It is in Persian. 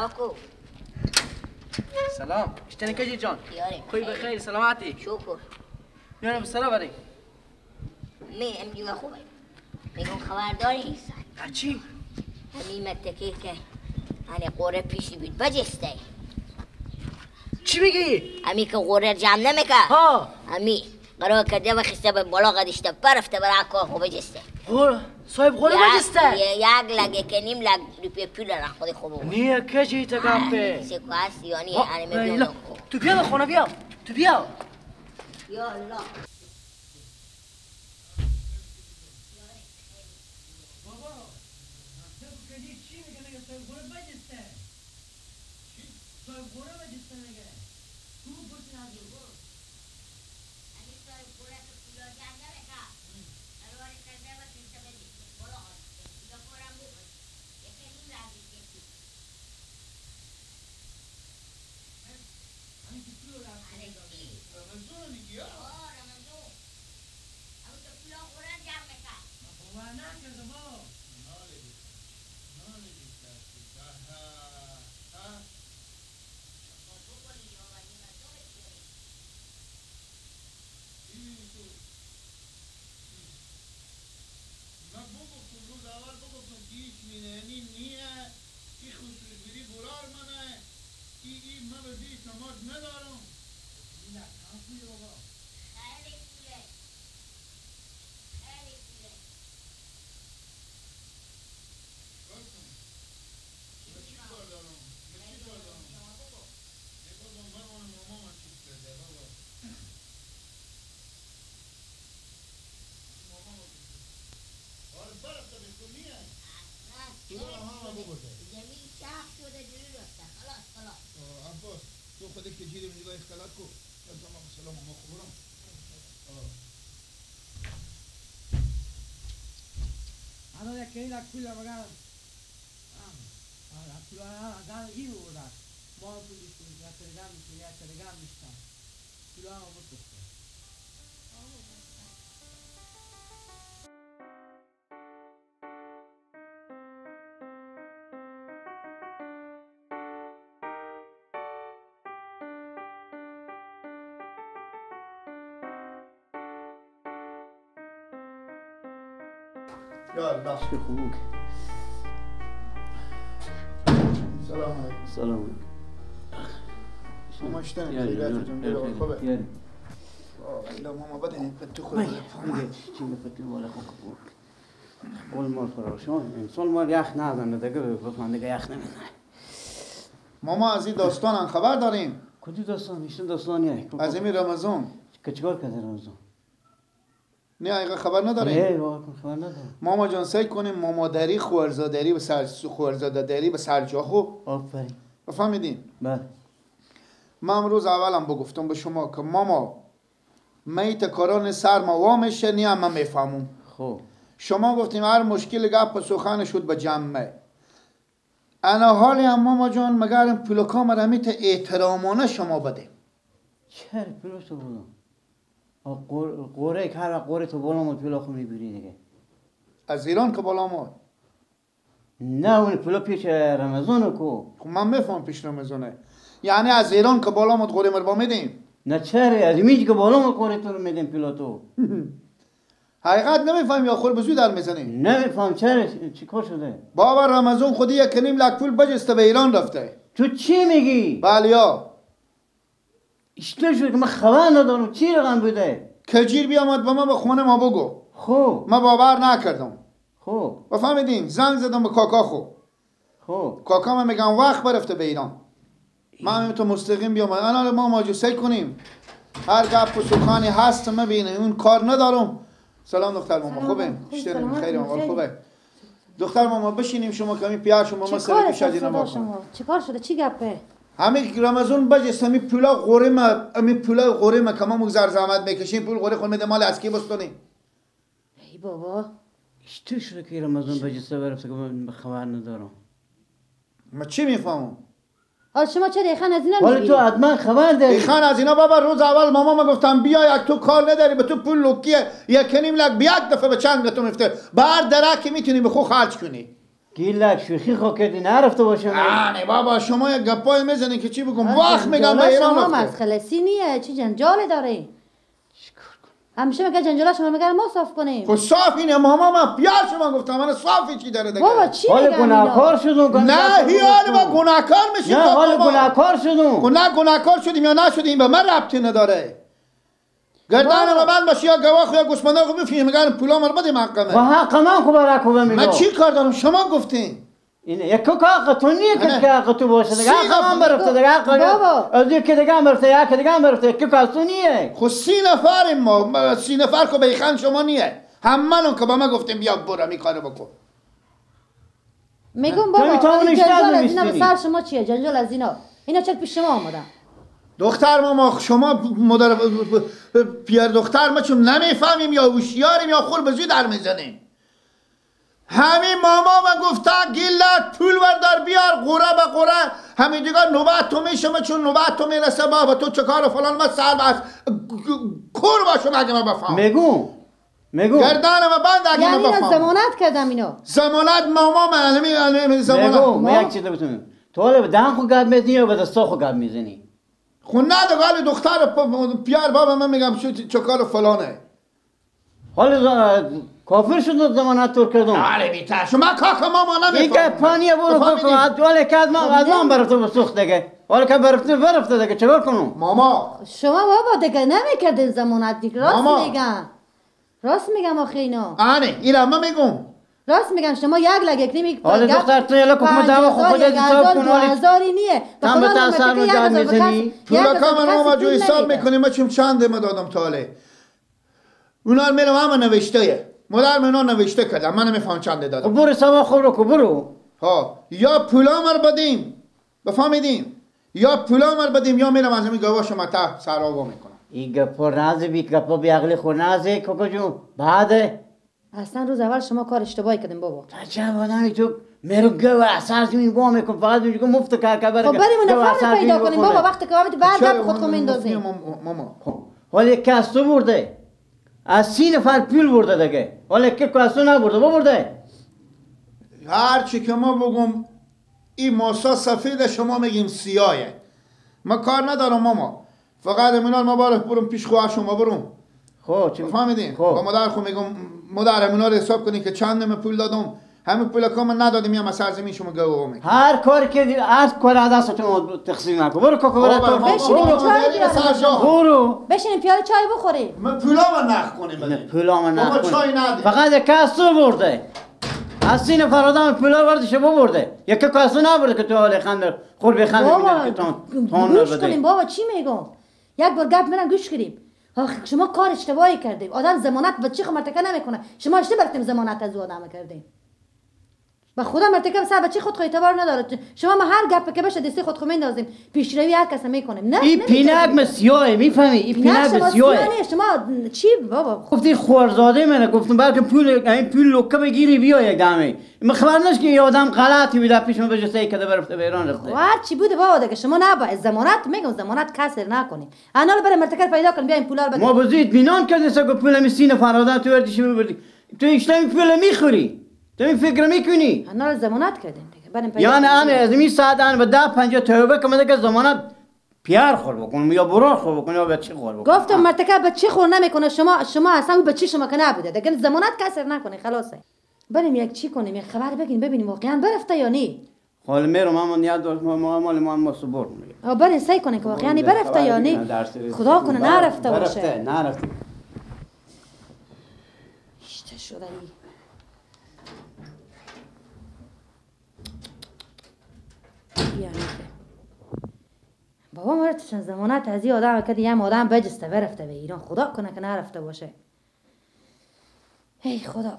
کاکو سلام اشتنی کجی جان خوی بخیر سلامتی شکر میارم سرا بری می امجوه خوبه میگم خبرداری نیستن چی؟ همین متکی که هنه قوره پیشی بود بجسته چی میگی؟ همی که قوره جمع نمیکه ها همی قرار کرده و خسته به بالا قدشته برفته برای کار خوب بجسته قوره صاحب قوره بجسته یک لگه که نیم لگ روپیه پول را خود خوب بود نیه کجی تا گپه سیکو هست یا نیه هنه میبینم تو بیا به خونه بیا تو بیا یا الله که این پول مگم پول ها ای بودن ما پول میشتیم یا تلگرام میشتیم یا تلگرام میشتم پول ها بود. یا الله خوب. سلام علیکم. سلام علیکم. ماما اشتنی خیراتتون بیا خوبه. الله ماما بدنی تو خود. چی بفتل ولا خوب. اول مال فراشون انسان مال یخ نزنه دیگه بفهم دیگه یخ نمیزنه. ماما از این داستان خبر داریم. کدوم داستان؟ ایشون داستانیه. از این رمضان. که چیکار کرده رمضان؟ نه ایقا خبر نداریم. نه واقعا خبر ندارم. ماما جان سعی کنیم مامادری خوارزادری به سر خوارزادری به سر جا خوب. آفرین. بفهمیدین؟ بله. من امروز اولم بگفتم به شما که ماما میت کاران سر ما وا میشه نی من میفهمم. خب. شما گفتیم هر مشکل گپ سخن شد به جمع. انا حالی هم ماما جان مگرم پولکام را میت احترامانه شما بده. چرا پولش بودم؟ قوره که هر قوره تو بالا مود پولا خو میبری دیگه. از ایران که بالا مود؟ نه اون پولا پیش رمضان کو. خب من میفهم پیش رمضانه. یعنی از ایران که بالا مود قوره مر با میدیم؟ نه چرا از میج که بالا مود قوره تو رو میدیم پولا تو. حقیقت نمیفهم یا خور بزوی در میزنی؟ نمیفهم چرا چیکار شده؟ بابا رمضان خودی 1.5 لک پول بجسته به ایران رفته. تو چی میگی؟ بله یا. اشتر شد که من خبر ندارم چی رقم بوده؟ کجیر بیامد با من به خونه ما بگو. خب من باور نکردم. خب بفهمیدین زنگ زدم به کاکا خو. خب کاکا من میگم وقت برفته به ایران. من تو مستقیم بیام. انا ما ماجوسه کنیم. هر گپ و سخنی هست من بینه اون کار ندارم. سلام دختر ماما خوبه؟ اشتریم خیلی آقا خوبه. دختر ماما بشینیم شما کمی پیار شما ما سر پیش از اینا چیکار شده چی گپه؟ همین رمضان بجست همین پولا قوره ما همین پولا قوره ما که ما مگذر زحمت میکشیم پول قوره خود میده مال از کی بستونی؟ ای بابا اشتر شده که رمضان بجسته برفته که من خبر ندارم. ما چی میفهمم؟ حالا شما چرا ایخان از اینا میگیری؟ حالا تو حتما خبر داری. ایخان از اینا بابا روز اول ماما ما گفتم بیا یک تو کار نداری به تو پول لوکیه 1.5 لک بیاد دفعه به چنگ تو میفته بر درک میتونی به خو خرج کنی. گیلک شوخی خو کردی نرفته باشه. نه بابا شما یک گپای میزنی که چی بگم وقت میگم به ایران شما رفته. مسخلسی نیه چی جنجال داره؟ همیشه میگه جنجالا شما میگه ما صاف کنیم. خب صاف اینه ماما من پیار شما گفتم من صافی چی داره دیگه. بابا چی حال میگم گناهکار شدم. نه هیال با گناهکار میشیم. نه حال گناهکار شدم. نه گناهکار شدیم یا نشدیم به من ربطی نداره. گردن ما بند باشه یا گواه یا گوسفندا خو بفهمیم میگن پولا ما بدیم حقمه. و حق من خو برای کو میگم. من چی کار دارم شما گفتین. اینه یک حق تو نیه که حق تو باشه دیگه حق من برفته دیگه حق از یک دیگه هم برفته یک دیگه هم برفته یک تو نیه. خب 30 نفریم ما 30 نفر که بیخن شما نیه. هم منو که با ما گفتیم بیا برو می کارو بکن. میگم بابا جنجال از اینا به سر شما چیه؟ جنجال از اینا اینا چرا پیش شما آمدن؟ دختر ما شما مادر پیار دختر ما چون نمیفهمیم یا هوشیاریم یا خور به زود در میزنیم. همین ماما من گفته گیلت پول بردار بیار قوره به قوره همین دیگه نوبت تو میشه من چون نوبت تو میرسه بابا تو چه کار فلان من سر بس کور باشم اگه من بفهم. میگم گردن ما بند اگه من بفهم. یعنی ضمانت کردم اینو ضمانت ماما من همین ضمانت. میگم من یک چیز بگم تو حالا به دهن خو گپ میزنی یا به دستا خو گپ میزنی؟ خب نه دیگه دختر پیار بابا من میگم چه کار فلانه. حالا کافر شد زمانت تور کردم. آره بیتر شما کاکا ماما نمیفهم. این پانیه برو کاکا حالا که از من برفته به سوخت دیگه. حالا که برفته دیگه چیکار کنم؟ ماما شما بابا دیگه نمیکردین زمانت دیگه. راست میگم راست میگم آخه اینا. آره اینا من میگم راست میگم شما یک لگ یک نیم. حالا دختر تو یلا کوم دعوا خو خودت حساب کن. حالا هزاری نیه تم به تن رو جان میزنی. پولا که من ما جو حساب میکنیم ما چون چند ما دادم تاله اونا میرم همه نوشته مادر من اونا نوشته کردم من نمیفهم چند دادم. برو سوا خور رو برو. ها یا پولا مر بدیم بفهمیدیم یا پولا مر بدیم یا میرم از همین گواش متا سراوا میکنم. این گپا نازی بی گپا بی عقلی خو نازی کوکو جون بعد اصلا روز اول شما کار اشتباهی کردیم بابا. چه آدمی تو میرو گو اثر زمین گو میکن فقط میگه مفت کار بره. خب بریم نفر پیدا کنیم بابا وقتی که وقتی بعد خود خو میندازیم. ماما حالا کس تو برده از 30 نفر پول برده دیگه. حالا که کس تو نبرده برده. هر چی که ما بگم این ماسا سفید شما میگیم سیاهه. ما کار ندارم ماما فقط امینال ما باره برم پیش خواهر شما برم. خب چی فهمیدین؟ با مادر خو میگم مادر اونا رو حساب کنین که چند من پول دادم همین پول که من ندادیم یا مثلا زمین شما گوه میکنم. هر کار که از کار از دستتون تقسیم نکن. برو کوکو برو برو بشینیم پیاله چای بخوریم. من پولا من نخ کنیم بدیم. پولا من نخ کنیم. چای ندیم. فقط کس تو برده. از 30 نفر آدم پولا بردش برده. یک کاسو نبرده که تو حال خند خور بخند میگن که تون گوش کنیم بابا چی میگم. یک بار گپ میرم گوش کنیم. آخه شما کار اشتباهی کردیم. آدم ضمانت به چی خو مرتکه نمیکنه. شما اشتباه برتیم ضمانت از آدم کردیم. با خدا مرتکه سر بچه خود خو اعتبار نداره. شما ما هر گپ که بشه دستی خود خو میندازیم. پیشروی هر کس میکنیم. نه این پینک مسیاه میفهمی؟ این پینک مسیاه. شما چی بابا؟ گفتی خورزاده منه گفتم بلکه پول این پول لوکه بگیری بیا یک دمه. من خبر نداشت که یه آدم غلطی بوده پیش من بجسته که برفته به ایران رفته. هر چی بوده بابا دیگه شما نباید ضمانت میگم ضمانت کسر نکنیم. انا رو برای مرتکه پیدا کنیم بیایم پولا رو بدیم. ما بزید اطمینان کردیم که پول می 30 نفر آدم تو وردش ببردی. تو اشتباه پول میخوری. تو این فکر میکنی؟ انا رو ضمانت کردیم دیگه. بریم پیدا. یعنی انا از این ساعت انا به 10 50 توبه کنم که ضمانت پیار خور بکنم یا برار خور بکنم یا بچه خور بکنم. گفتم مرتکه بچه خور نمیکنه شما اصلا او بچه شما که نبوده دیگه ضمانت کسر نکنه خلاصه. بریم یک چی کنیم یک خبر بگیم ببینیم واقعا برفته یا نی. حالا میرم اما نیاز داشت ما مال ما ما صبر میگه. بریم سعی کنیم که واقعا برفته یا نی. خدا کنه نرفته باشه. برفته نرفته. اشته شده ای. یعنی بابا مرد چند زمانت از این آدم که دیگه آدم بجسته برفته به ایران خدا کنه که نرفته باشه. ای خدا.